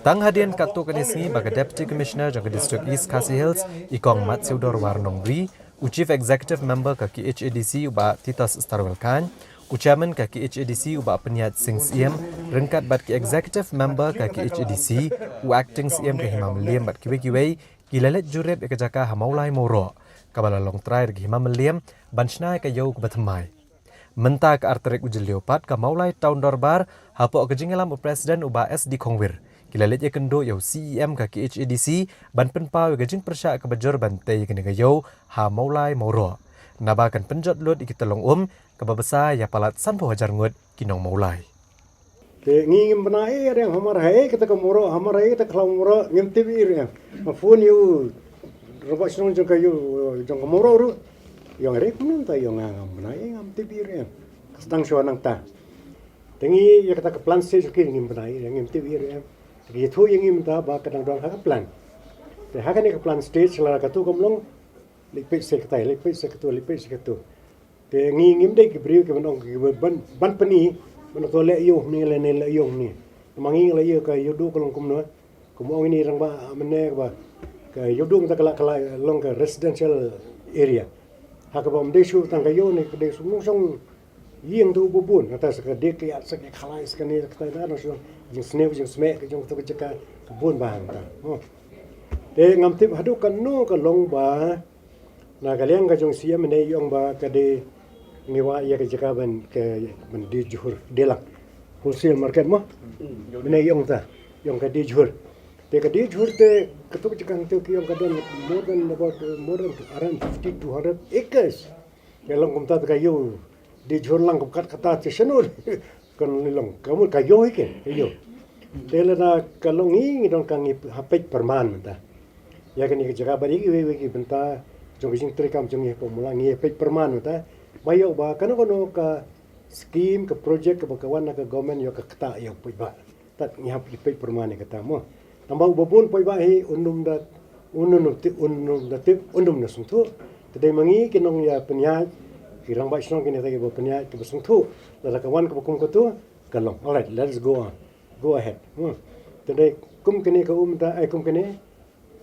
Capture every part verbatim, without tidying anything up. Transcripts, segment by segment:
Tang hadien katto katne sngi ba ka Deputy Commissioner jong ka District East Khasi Hills, i Kong Matsiewdorbar Nongbri, u Chief Executive Member ka K H A D C u Bah Titus Starwell Chyne, u Chairman ka K H A D C u Bah Pynïaid Sing Syiem, ryngkat bad ki Executive Member ka K H A D C, u Acting Syiem ka Hima Mylliem bad kiwei kiwei, ki la leit jurip ïa ka jaka ha Mawlai Mawroh, kaba la long trai da ka Hima Mylliem ban shna ïa ka ïew kaba thymmai. Mynta ka ar tarik u Jylliew pat ka Mawlai Town Dorbar, hapoh ka jingïalam u President u Bah S D Khongwir, ki la leit ïakynduh ïa u C E M ka K H A D C ban pynpaw ïa ka jingpyrshah kaba jur ban tei ïa kane ka ïew ha Mawlai Mawroh, naba kan pynjot lut ïa ki tyllong um kaba bsa ïa palat sanphew hajar ngut ki nong Mawlai. Te ngi ngim bna ei ruh em, hamar ha ei kata ka Mawroh, hamar ha ei kata ka khlaw Mawroh, ngim tip ei ruh em. Nga phone ïa u rangbah shnong jong ka ïew, jong ka Mawroh ruh. Ïong, re kumno mynta ïong, nga ngam bna ei, ngam tip ei ruh em. Ka sdang shuwa nangta. Te ngi ïa kata ka plan stage ki ngim bna ei, ngim tip ei ruh em. Te ki ïathuh ïa ngi mynta ba ka dang don ha ka plan. Te ha kane ka plan stage lada katu kam long, leit peit sha katai, leit peit sha katu, leit peit sha katu. Te ngi ngim dei ki briew kiban ong, kiban, ban pyni, ban ong to leh ïew hangne lane leh ïew hangne. Namar ngi la ïoh ka Ïewduh ka long kumno. Kumba ong ine i rangbah mynne ba ka Ïewduh mynta ka la, ka la long ka residential area. Ha kaba ym dei shuh tang ka ïew ne ka dei shuh nongshong ïing tu ba bun. Kata sa ka dei ka ïaid sa ka khalai sa kane sa katai, nongshong jingsniew jingsmeh ka jong katu ka jaka ka bun ba hangta. Oh. Te ngam tip haduh katno ka long ba na ka liang ka jong C M ne i ong ba ka dei ngi wad ïa ka jaka ban, ka ban die jhur, die lang. Wholesale market mo. Ne i ong ta, i ong ka die jhur. Te ka die jhur te katu ka jaka te ki ong ka don more than about, uh, more than around fifty, two hundred acres. Ka long kumta te ka ïew die jhur lang kum kat kata te shano. Kan long ka mut ka ïew hi ke, ka ïew. Te lada ka long ngi, ngi don ka ngi ha peit pyrman mynta. Ïa kane ka jaka bad ïa kiwei kiwei ki bynta jong ka jingtrei kam jong ngi hapoh Mawlai ngi ha peit pyrman mynta. Ba ïoh ba kano kano ka scheme, ka project kaba ka wan na ka government ïoh ka ktah ïa u paidbah. Tad ngi hap peit pyrman ïa kata mo. Tang ba uba bun paidbah hi un ym da, un ym tip, un ym da tip, un ym da sngewthuh. Te dei ma ngi ki nongïapynïaid, ki rangbah shnong kine te kiba pynïaid, kiba sngewthuh. Lada ka wan kaba kum katu ka long. All right, let us go on. Go ahead. Hmm. Te dei kum kane ka um ta, ai kum kane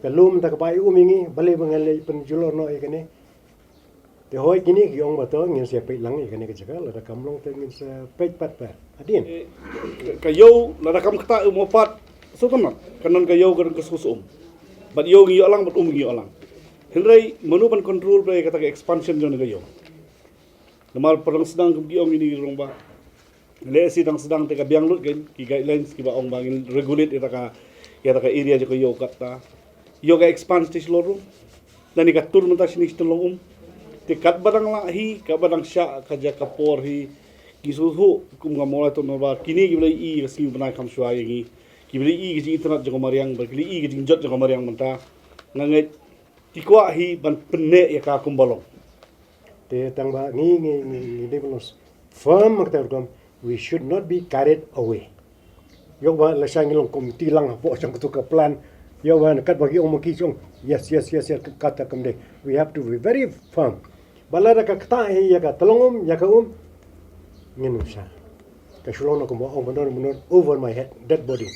ka lum ta kaba ai um ïa ngi, balei ba ngan leit pynjulor noh ïa kane. Te hooid kine ki ong ba to ngin sa peit lang ïa kane ka jaka, lada kam long te ngin sa peit pat pat. Hadien. Eh, ka ïew lada kam ktah um pat, sngewtynnat, kan don ka ïew ka don ka sngewsih um. Bad ïew ngi ïoh lang, bad um ngi ïoh lang. Hynrei mano ban control ba ïa kata ka expansion jong ka ïew. Namar pyrshang sdang kum ki ong ine i rangbah. Lehse dang sdang te ka biang lut kein ki guidelines kiba ong ba ngin regulate ïa ka, ïa ka area jong ka ïew katta. Ïoh ka expand stage lor ruh. Lane ka tur mynta shini shiteng long um. Te katba dang lah hi, katba dang shah ka jaka por hi. Ngi sngewthuh kum ka Mawlai Town Dorbar kine kiba la ïohi ka sngi bnai kham shuwa ïa ngi. Kiba la ïohi ka jingitynnad jong ka mariang, ba ki la ïohi ka jingjot jong ka mariang mynta. Nga ngeit ki kwah hi ban pynneh ïa ka kumba long. Te tang ba ngi, ngi, ngi, ngi dei ban long firm ha kata ka rukom, we should not be carried away. Ïoh ba lashai ngi long committee lang hapoh jong katu ka plan. Ïoh ba katba ki ong ma ki jong, yes, yes, yes, yes, kata kam dei. We have to be very firm. Ba lada ka ktah hi ïa ka tyllong um, ïa ka um, ngin ym shah. Ka shu long na kumba ong mynno mynno, over my head, dead body.